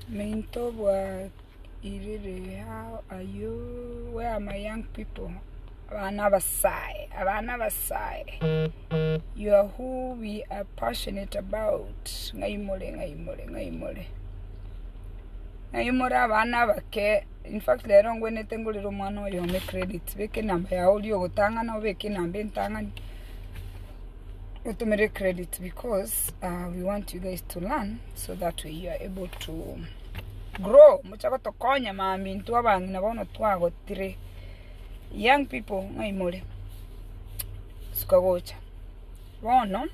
Minto bwairire how are you where are my young people abana abasae abana abasae you are who we are passionate about ng'ai more ng'ai more ng'ai more ng'ai more abana abake in fact rero ngwenerete ngorere omwana oyomo ecredit beka enamba yago oria ogotang'ana obeke enamba entang'ani otomere ecredit because we want you guys to learn. So that we are able to grow moche gotokonya mambia intwe abang'ina bono twagotire young people ng'ai more suka gocha bono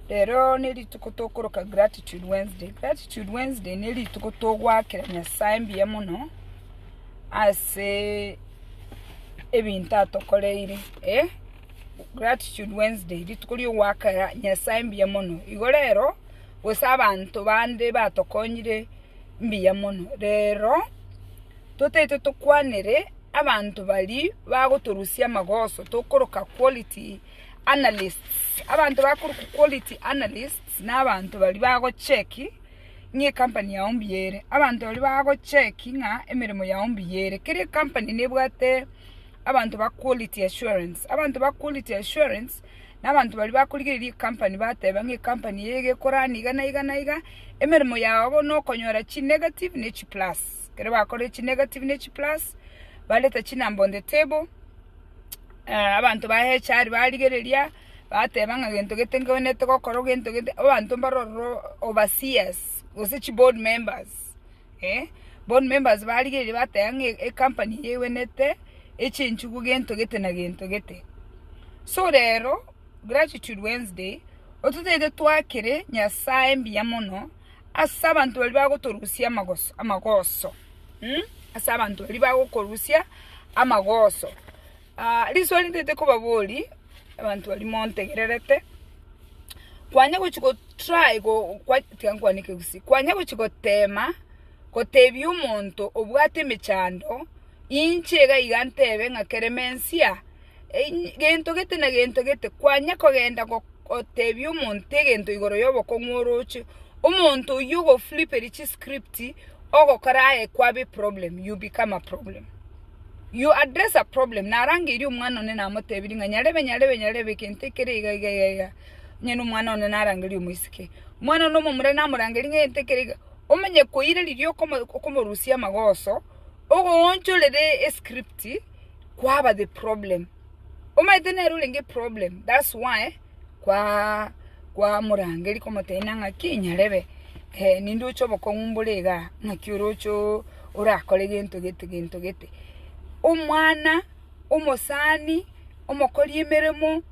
rero ne rituko tokoroka gratitude Wednesday, gratitude Wednesday ne rituko togoakera Nyasaye mbuya mono ase ebinto atokoreire eh. Gratitude Wednesday, rituko ri'ogoakera Nyasae mbuya mono. Igo rero, gose abanto bande batokonyire mbuya mono. Rero, totaete tokwanere abanto baria bagotorusia amagoso tokoroka quality analysts. Abanto bakorokwa quality analysts na abanto baria bagocheki ng'a ecompany yao mbuya ere. Abanto baria bagocheki ng'a emeremo yao mbuya ere. Kera ecompany nebwate. Abanto ba quality assurance. Abanto ba quality assurance na abanto baria bakorigereria ecompany bateba ng'a ecompany eye iga ekorana iga na iga na iga, emeremo yabo na okonyora chinegative ne chiplus. Ekero bakorire chinegative ne chiplus, bareta chinamba on the table, abanto ba HR barigereria, bateba ng'a gento gete nkewenerete gokora gento gete, abanto mbare ororo overseers gose chiboard members. Board members barigereria bateba ng'a ecompany eye egwenerete echenchigwe gento gete na gento gete. So rero gratitude Wednesday, ototebete twakere Nyasaye mbuya mono ase abanto baria bagotorusia amagoso amagoso ase abanto baria bagokorusia amagoso. Riswali ntagete kobaboria, abanto baria montegererete, kwanya gochia go try go kwa tiga nkwane ekegusii, kwanya gochia gotema gotebia omonto obwate emechando, inche iga iga ntebe ng'a keremensia, gento gete na gento gete, kwanya kogenda go gotebia omonto egento igoro ya obokong'u oroche, omonto oyio ogofliperia chiscript, ogokora aye kwaba eproblem, you become a problem. You address a problem, narangeirie omwana one namotebirie ng'a nyarebe nyarebe nyarebe egento ekere iga iga iga iga, onye na omwana one narangerie omoiseke, omwana one omomura namorangerie ng'a egento ekere iga, omenye koira riria okomo okomorusia amagoso, ogoonchorere escript kwaba the problem. Omanyete nere orenge eproblem that's why kwaa kwamorangeria komotebia ng'a ng'aki nyarebe nindoche obokong'u mbore igaa, ng'aki oroche oo orakore gento gete gento gete. Omwana, omosani, omokori emeremo,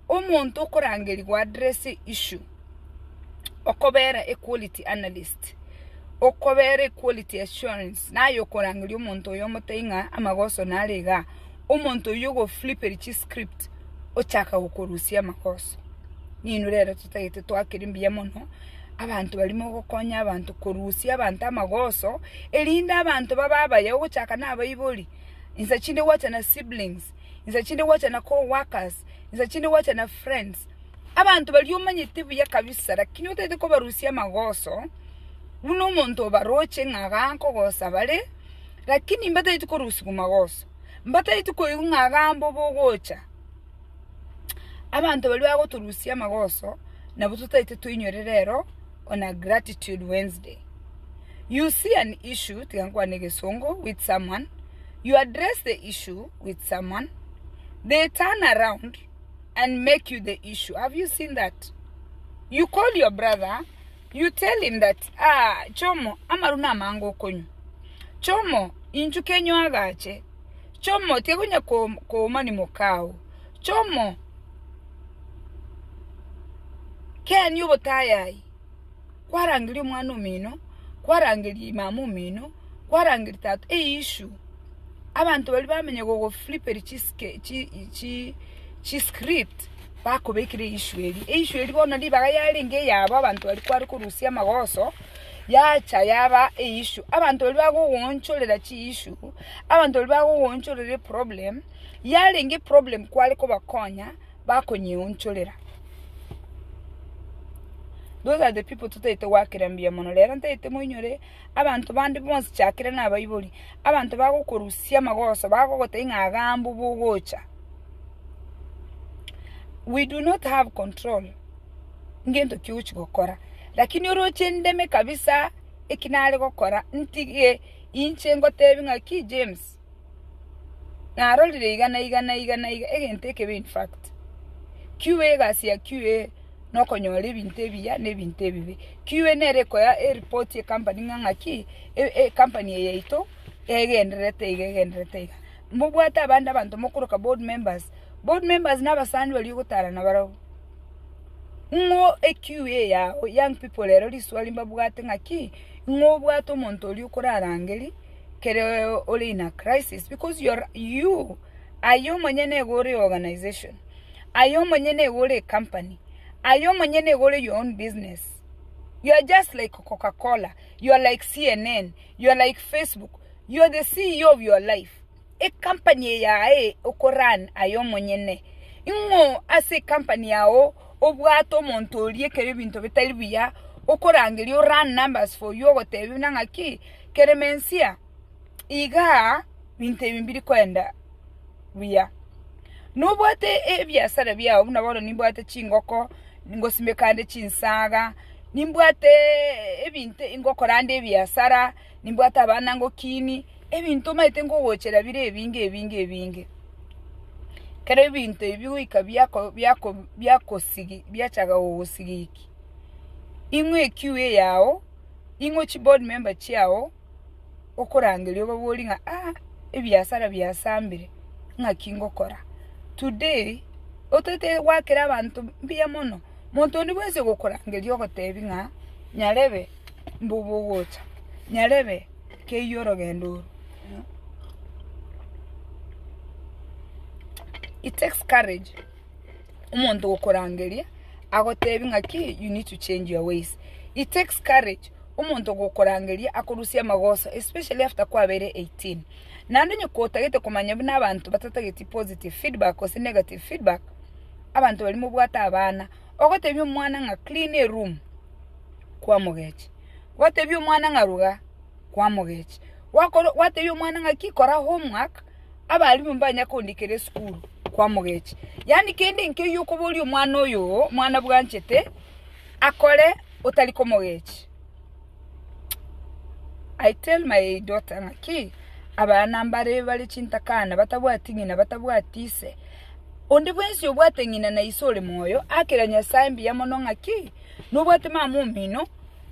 omonto okorangeria go address issue, okobera equality analyst, okobera equality assurance, naye okorangeria omonto oyo omotebie ng'a amagoso nare igaa, omonto oyio ogofliperia chiscript ochaka gokorusia amagoso. Ninwe rero totagete twakere mbuya mono. Abanto baria mogokonya abanto korusia abanto amagoso, erinde abanto babe abaya, ogochaka na abaibori, insa chinde gwacha na siblings, insa chinde gwacha na co-workers, insa chinde gwacha na friends, abanto baria omanyete buya kabisa lakini otagete kobarusia amagoso, buna omonto obaroche ng'a igaa nkogosa bare, lakini mbatageti korusigwa magoso, mbatageti koigwa ng'a igaa mbobe ogocha. Abanto baria bagotorusia amagoso nabwo totaete toinyore rero on a gratitude Wednesday. You see an issue, tiga nkwane egesongo, with someone, you address the issue with someone, they turn around and make you the issue. Have you seen that? You call your brother, you tell him that, ah, chomo, amaru namange okonywa. Chomo, inchu kenywa agache. Chomo, tiga konya koomani mokao. Chomo, kenia obotayayi, kwarangeria omwana omino, kwarangeria mama omino, kwarangeria tata, eissue. Abanto baria bamanya gogofliperia chisike chi chi chiscript, bakobekera eissue eria. Eissue eria bono ribaga yarenge eyabo abanto baria kware korusia amagoso, yacha yaba eissue. Abanto baria bagogoonchorera chiissue, abanto baria bagogoonchorera eproblem, yarenge eproblem kware kobakonya bakonyeonchorera. Those are the people totaete goakera mbuya mono. Rero ntaete moinyore abanto bande bonsi chakera na abaibori, abanto bagokorusia amagoso bagogotebia ng'a iga mbobe ogocha. We do not have control ngento ki ogochi gokora, lakini oroche ndeme kabisa eki nare gokora ntige inche ngotebi ng'aki James. Narorire iga na iga na iga na iga, egento ekebe in fact. QA egasi ya QA nokonyora ebinto ebiya na ebinto ebibe. QA nere ekoa eripoti ecompany ng'a ng'aki, ecompany eye yaito egendererete iga egendererete iga. Mobwate abande abanto mokoroka board members, board members na abasani baria ogotara nabarabwo. Ng'o eQA yago young people rero riswali mbabwate ng'aki, ng'o obwate omonto oria okorarangeria. Kere ore in a crisis because you are you aye omonyene igo ore organization, aye omonyene igo ore ecompany, aye omonyene igo ore your own business. You are just like Coca Cola, you are like CNN, you are like Facebook, you are the CEO of your life. Ecompany eye yaye oko run aye omonyene. Ing'o ase ecompany yao obwate omonto oria ekero ebinto bitari buya okorangeria o run numbers for you ogotebia buna ng'aki Keremensia, igaa binto ebi mbiri koenda buya. Nobwate ebiasara biao buna bono nimbwate chingoko, ngosimeka ande chinsaga, nimbwate ebinto ngokora ande ebiasara, nimbwate abana ngokini, ebinto omanyete nkogochera bire ebinge ebinge ebinge. Ekero ebinto ebi goika biako biako biakosigi biachaka gogosigiki, ing'we equeue yao. Ing'o chiboard member chiao okorangeria obaborie ng'a ah ebiasara biasambire ng'aki ngokora. Today otete goakera abanto mbuya mono, monto onde bwensi ogokorangeria ogotebi ng'a nyarebe mbobe ogocha, nyarebe keyia orogendo oro. It takes courage. Omonto ogokorangeria agotebi ng'aki you need to change your ways. It takes courage omonto ogokorangeria akorusie amagoso especially after kwabeire 18. Naende onye kotagete komanya buna abanto batatageti positive feedback gose negative feedback, abanto baria mobwate abana, ogotebia omwana ng'a clean a room, kwamogechi, gwatebia omwana ng'a ruga, kwamogechi, gwakora gwatebia omwana ng'aki kora homework. Abalimu mbanya kondikera esukuru kwamogechi. Yaani kende nkeiyo okoboria omwana oyo oo, omwana bwanchete akore otari komogechi. I tell my daughter ng'aki abana mbare bare chintakana batabwati ng'ina batabwati ise, onde bwensi obwate ng'ina na ise ore moyo akera Nyasaye mbuya mono ng'aki nobwate mama omino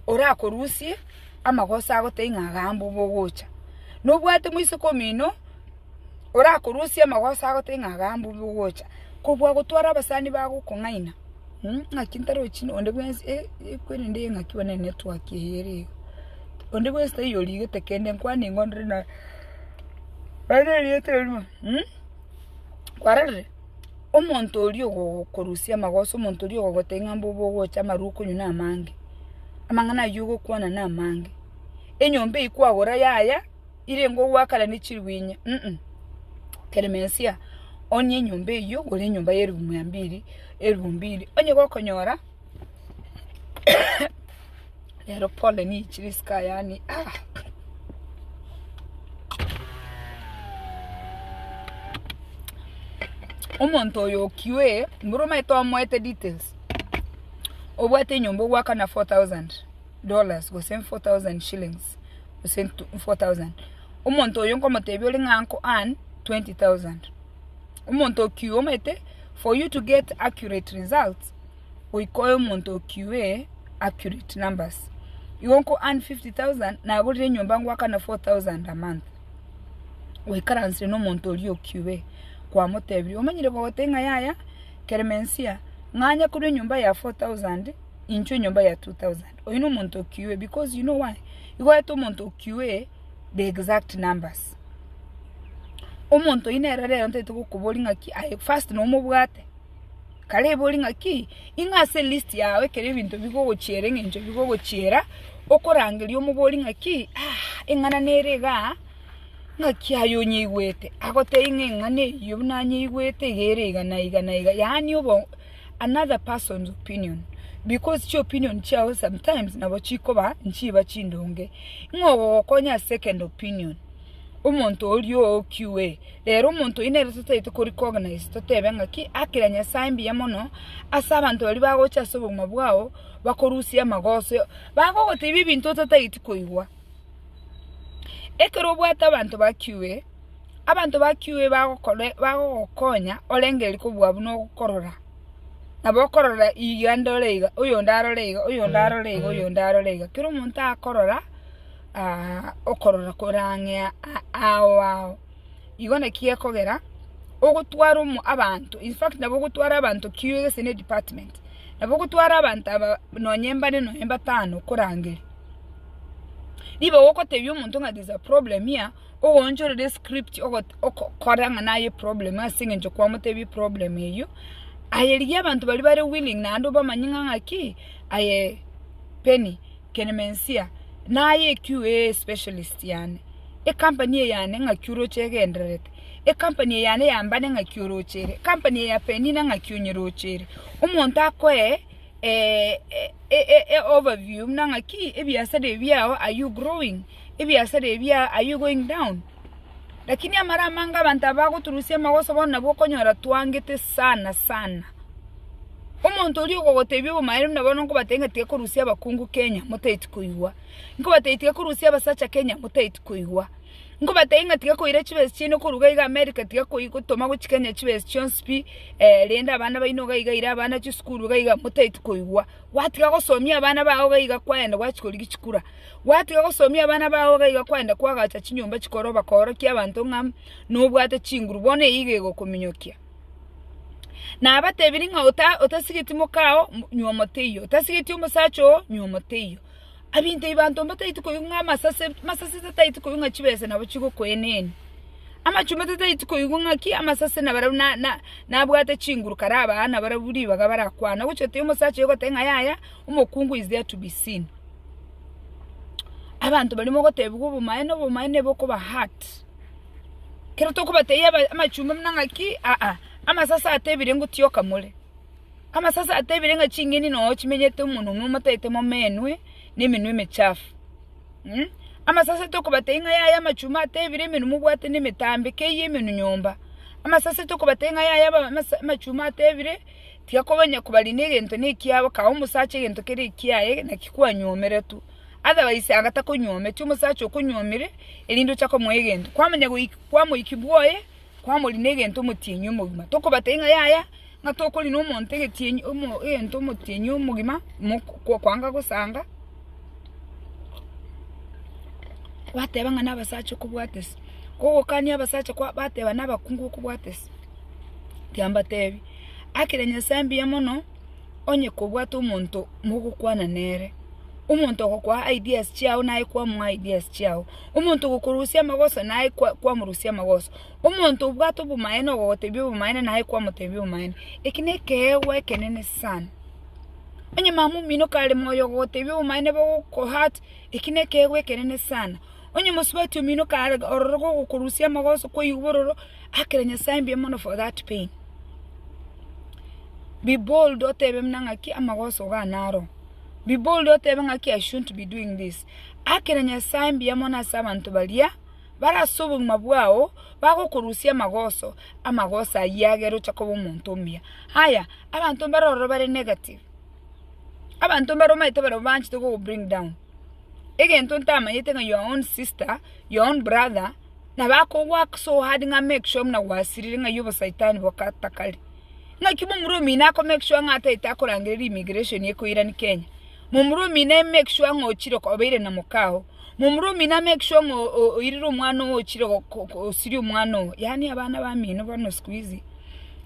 orakorusie amagoso agotebie ng'a igaa mbobe ogocha. Nobwate moiseke omino orakorusie amagoso agotebie ng'a igaa mbobe ogocha. Kobua gotwara abasani bagokong'aina ng'aki ntarochi onde bwensi ekwerende ng'aki bono enetwork eye ere iga. Onde bwensi taiyo origete kende nkwane nigo ndore na naende erieta erimo kwarorire? Omonto oria ogokorusia amagoso, omonto oria ogogotebia ng'a mbobe ogocha amarwa okonywa namange, amang'ana ayio ogokwana namange. Enyomba eyio kwagora yaya, ire ngogoakana ne chilifu inye mm Keremensia, onie enyomba eyio gore enyomba ya elifu mia mbili, elifu mbili, onye gokonyora rero pole niichire isiko aya yaani ah. Omonto oyo okiwe, mboro omanyete omoete details, obwate enyomba ogoakana 4000 dollars gose 4000 shillings gose 4000. Omonto oyo nkomotebia ore ng'a nko earn 20000. Omonto okiwe omanyete for you to get accurate results, goika oe omonto okiwe accurate numbers. Igo nko earn 50000 nagorire enyomba ngoakana 4000 a month. Goikaransire na omonto oria okiwe kwamotebirie omanyire gogotebia ng'a yaya Keremensia ng'anye korwa enyomba ya 4000 inchwe enyomba ya 2000. Oyio na omonto okiwe because you know why? Igo oete omonto okiwe the exact numbers. Omonto oyio nere rero ntagete gokoboria ng'aki aye first nomobwate, karebori ng'aki ing'o ase elist yao ekero ebinto bigogochiera eng'encho bigogochiera, okorangeria omobori ng'aki ah eng'ana nere igaa. Ng'aki aye onyeigwete? Agotebia ng'a eng'ana eyio buna anyeigwete iga ere iga na iga na iga, yaani obo another person's opinion. Because chiopinion chiao sometimes nabo chikoba nchiba chindonge. Ng'o ogogokonya ase second opinion? Omonto oria oo QA. Rero omonto oyio nere totaete ko recognize totebe ng'aki akera Nyasaye mbuya mono ase abanto baria bagocha ase obogima bwao bakorusia amagoso bagogotebia ebinto otatageti koigwa. Ekero obwate abanto ba QA, abanto ba QA bagokore bagogokonya orengereria kobua buna okorora. Nabo okorora iga ndore iga, oyonde arore iga, oyonde arore iga, oyonde arore iga. Kera omonto akorora okorora kore ang'e ao ao. Igo naki gekogera, ogotwara omo abanto in fact nabo ogotwara abanto QA gose ne department, nabo ogotwara abanto aba nonye mbane nonye mbatano okorangeria. Ribaga ogotebia omonto ng'a there is a problem here, ogoonchorera escript ogo okora ng'a naye eproblem ase eng'encho kwamotebia eproblem eyio, aye rigia abanto baria bare willing naende obamanye ng'a ng'aki, aye Penny, Kenemensia, naye eQA specialist yane, ecompany eye yane ng'aki oroche egendererete, ecompany eye yane ya mbane ng'aki oroche ere, ecompany eye ya Penina ng'aki onyeroche ere. Omonto akoe overview buna ng'aki ebiasara ebi biao are you growing, ebiasara ebi biao are you going down. Lakini amara amange abanto aba bagoturusia amagoso bono nabwo okonyora twangete sana sana. Omonto oria ogogotebia obomaene buna bono nkobatebia ng'a tiga korusia abakungu Kenya motaeti koigwa, nkobatebia tiga korusia abasacha Kenya motaeti koigwa. Nkobatebia ng'a tiga koira chibesa chiaino korwa iga iga America tiga koi gotoma gochia Kenya chibesa chionsi pi, rende abana baino iga iga ira abana chisukuru iga iga motaeti koigwa. Gwatiga gosomia abana bao iga iga kwaenda gwachia korigia chikura, gwatiga gosomia abana bao iga iga kwaenda kwagacha chinyomba chikoroba koorokia abanto ng'a nobwate chinguru bono eyio iga egokominyokia. Nabatebirie ng'a ota otasigeti mokao nywomo teiyo, otasigeti omosacha oo nywomo teiyo. Abinto ebi banto mbataeti koigwa ng'a amasase amasase tataeti koigwa ng'a chibesa nabo chigokoeneni. Amachumba tataeti koigwa ng'aki amasase nabarabwo na na nabwate chinguru kare abaa nabarabwo ribaga barakwane. Ogochia gotebia omosacha oyo ogoteba ng'a yaya, omokungu is there to be seen. Abanto baria mogotebiwa obomaene obomaene bokoba hurt. Ekero tokobatebia aba amachumba buna ng'aki aa, amasase atebire ngotioka more. Amasase atebire ng'a ching'eni noo chimenyete omonwa omo motaete momenwe nemenwa emechafu mh. Amasase tokobatebia ng'a yaya amachuma atebire emenwa mobwate nemetambe keyie emenwa nyomba. Amasase tokobatebia ng'a yaya aba amasa amachuma atebire tiga kobanya kobarina egento na ekiabo kaa omosacha egento kere ekiaye naki kwanywomeretwe. Otherwise anga takonywometie omosacha okonywomire erinde ocha komoa egento. Kwamanya goik kwamoikia bwoye. Kwamorina egento omotienyi omogima, tokobatebia ng'a yaya, ng'a tokorina omonto egetienyi omo egento omotienyi omogima moko kwanga gosanga, gwateba ng'a na abasacha okobwatesi, kogokania abasacha kwa bateba na abakungu okobwatesi, tiga mbatebi, akire Nyasaye mbuya mono. Onye kobwate omonto mogokwana nere, omonto ogokoa ideas chiao naye kwamoa ideas chiao, omonto ogokorusia amagoso naye kwa kwamorusia amagoso, omonto obwate obomaene ogogotebia obomaene naye kwamotebia obomaene. Eki na ekeegwa ekenene sana. Onye mama omino kare moyo ogogotebia obomaene bogoko hurt, eki na ekeegwa ekenene sana. Onye mosubati omino kare ororo gogokorusia amagoso kwaigwa bororo, akera Nyasaye mbuya mono for that pain. Be bold otebe buna ng'aki amagoso iga naro. Be bold otebe ng'aki I shouldn't be doing this. Akera Nyasaye mbuya mono ase abanto baria bare ase obogima bwao bagokorusia amagoso, amagoso ayio agere ocha koba omonto omuya. Aya, abanto mbare ororo bare negative, abanto mbare omanyete barabwo banchete gogo bring down. Egento ntamanyete ng'a your own sister, your own brother, nabo ako work so hard ng'a make sure buna gwasirire ng'ai obosaitani bokatakare. Ng'aki momura omino ako make sure ng'a ataete akorangereria immigration ekoirani Kenya. Momura omino a make sure ng'a ochire obeire na mokao. Momura omino a make sure ng'a oirire omwana oo ochire osirie omwana oo. Yaani abana bamino bono siku hizi,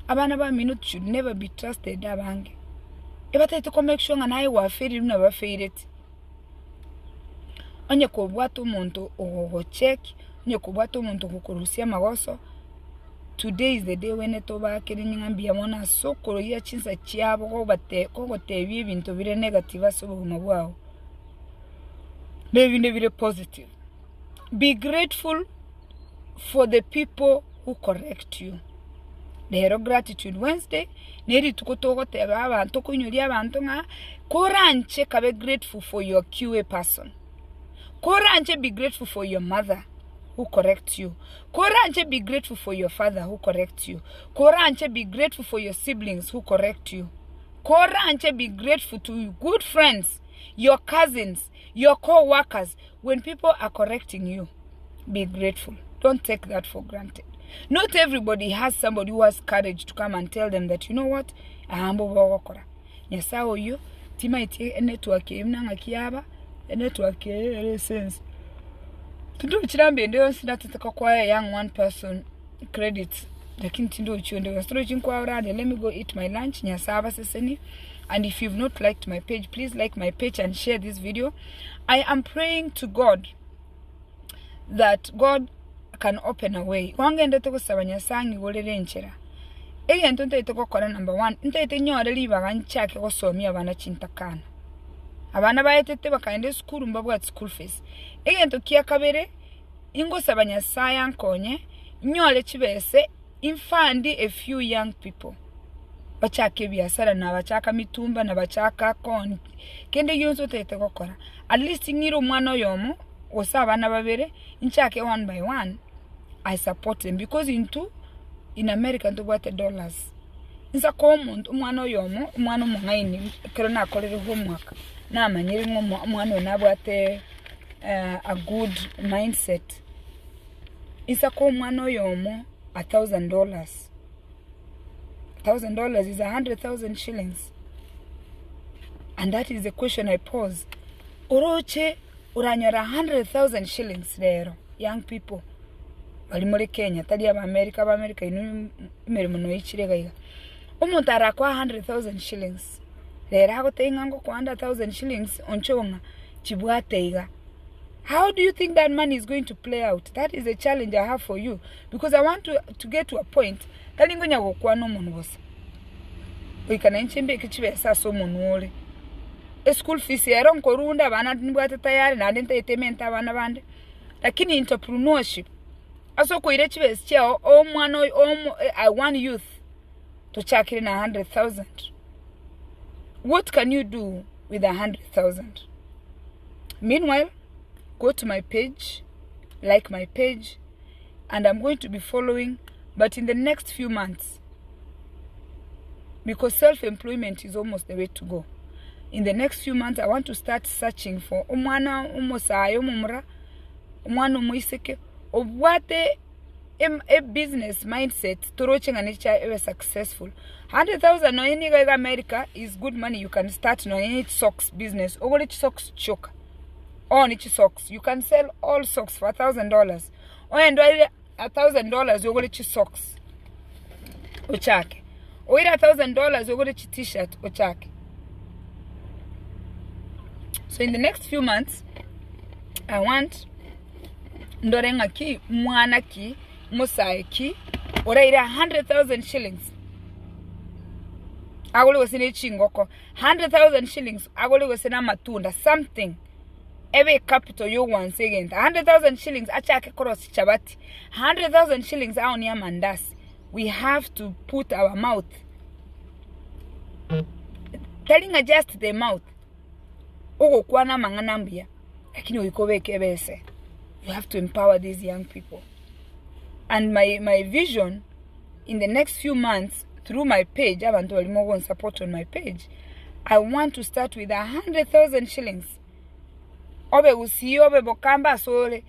abana bamino should never be trusted abange. Ebataete ko make sure ng'a naye gwafailire buna bafaileti. Onye kobwate omonto ogogocheck, onye kobwate omonto ogokorusia amagoso, today is the day wenerete obakere ng'a mbuya mono ase okororia chinsa chiabo kobate kogotebia ebinto bire negative ase obogima bwao, na ebinde bire positive. Be grateful for the people who correct you. Rero Gratitude Wednesday nerituko togoteba abanto tokoinyoria abanto ng'a koranche kabe grateful for your QA person, koranche be grateful for your mother who corrects you, koranche be grateful for your father who corrects you, koranche be grateful for your siblings who correct you, koranche be grateful to good friends, your cousins, your co-workers, when people are correcting you be grateful don't take that for granted not everybody has somebody who has courage to come and tell them that you know what aambo bogokora nyasaye oyio timaeti enetwork eye buna ng'aki yaba enetwork eye ere esense tindochi namba ende yonsi natete kokoa a young one person credit lakini tindochi onde yonsi torochi nkwaora ande let me go eat my lunch nyasaye abasesenie and if you've not liked my page please like my page and share this video i am praying to god that God can open a way. Igo ngendete gosaba Nyasae ang'igorere enchera. Egento ntaete gokora number one, ntaete nyore ribaga nchake gosomia abana chintakana. Abana baetete bakaenda esukuru mbabwati school fees. Egento kia kabere, ingosaba Nyasae ankonye, nyore chibese infund a few young people bachake ebiasara na bachaka mitumba na bachaka corn kende gionsi otagete gokora at least ng'ire omwana oyomo gose abana babere nchake one by one I support them because intwe in America ntobwate dollars insa koa omonto omwana oyomo omwana omong'aini ekero nakorire homework namanyire ng'a omwana oyo nabwate a good mindset. Insa komwana oyomo a thousand dollars, a thousand dollars is 100,000 shillings and that is the question I pose, oroche oranyora 100,000 shillings rero young people baria more Kenya tari aba America, aba America inwe emeremo noichire iga iga, omonto arakoe 100,000 shillings rero agotebie ng'a ngokoa 100,000 shillings onchoe ng'a chibwate iga. How do you think that money is going to play out? That is a challenge I have for you because I want to, to get to a point tari ngonya gokwana omonwe bosa goika nainche mbeke chibesa ase omonwe ore eschool fees ero nkorunda abana nibwate tayari naende ntaete emente abana bande lakini entrepreneurship ase okoira chibesa chiao omwana oyo omo I want youth tochakire na 100,000 what can you do with 100,000 Meanwhile, go to my page, like my page, and I'm going to be following, but in the next few months, because self-employment is almost the way to go. In the next few months, I want to start searching for omwana omosae omomura, omwana omoiseke, obwate e business mindset toroche ng'a necha ebe successful. 100,000 nonye nigo iga America is good money you can start nonye ne chisocks business ogore chisocks chioka oone chisocks you can sell all socks for $1,000 ogende oire $1,000 ogore chisocks ochake oire $1,000 ogore chi t-shirt ochake so in the next few months I want ndore ng'aki mwana ki mosae ki oraire 100,000 shillings agore gose ne chingoko 100,000 shillings agore gose na amatunda something ebe ecapital yogwansa egento 100,000 shillings achake korosia chabati 100,000 shillings aonie amandasi we have to put our mouth tari ng'a just the mouth ogokwana amang'ana mbuya, lakini goika obeke ebese. You have to empower these young people. And my, my vision in the next few months through my page, abanto baria mogonsupport on my page, I want to start with 100,000 shillings. Obe gusii obe bokamba ase ore,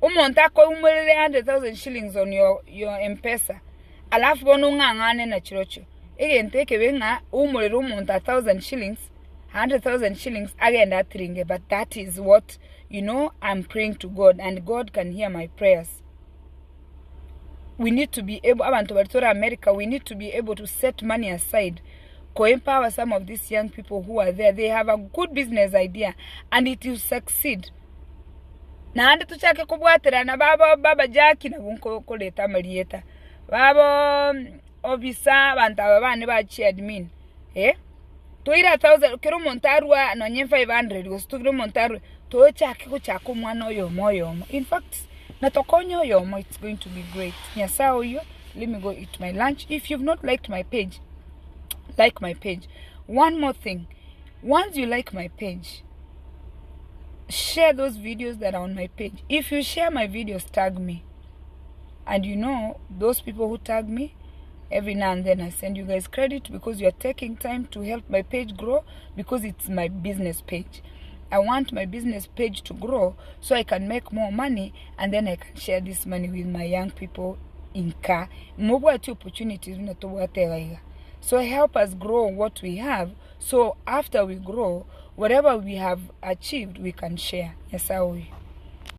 omonto akoumorere 100,000 shillings on your, your M-Pesa, alafu bono ong'ang'ane na chirochio. Egento ekebe ng'a oumorere omonto 1,000 shillings, 100,000 shillings agende atiringe but that is what you know I'm praying to God and God can hear my prayers. We need to be able abantu bari tore America we need to be able to set money aside ko empower some of these young people who are there they have a good business idea and it will succeed. Naende tochake kobwaterana babo baba Jackie nabwo nkoreta amarieta babo obisa abanto aba bane ba chiadmin eh. Toire a thousand, kera omonto arue nonye 500 gose kera omonto arue, tochake gochaka omwana oyomo oyomo. In fact, na tokonye oyomo it's going to be great. Nyasaye oyio. Let me go eat my lunch. If you've not liked my page, like my page. One more thing, once you like my page, share those videos that are on my page. If you share my videos, tag me. And you know, those people who tag me, every now and then I send you guys credit because you are taking time to help my page grow because it's my business page. I want my business page to grow so I can make more money and then I can share this money with my young people inka. Mobwati opportunities buna tobwate iga iga. So help us grow what we have so after we grow whatever we have achieved we can share. Nyasaye oyo.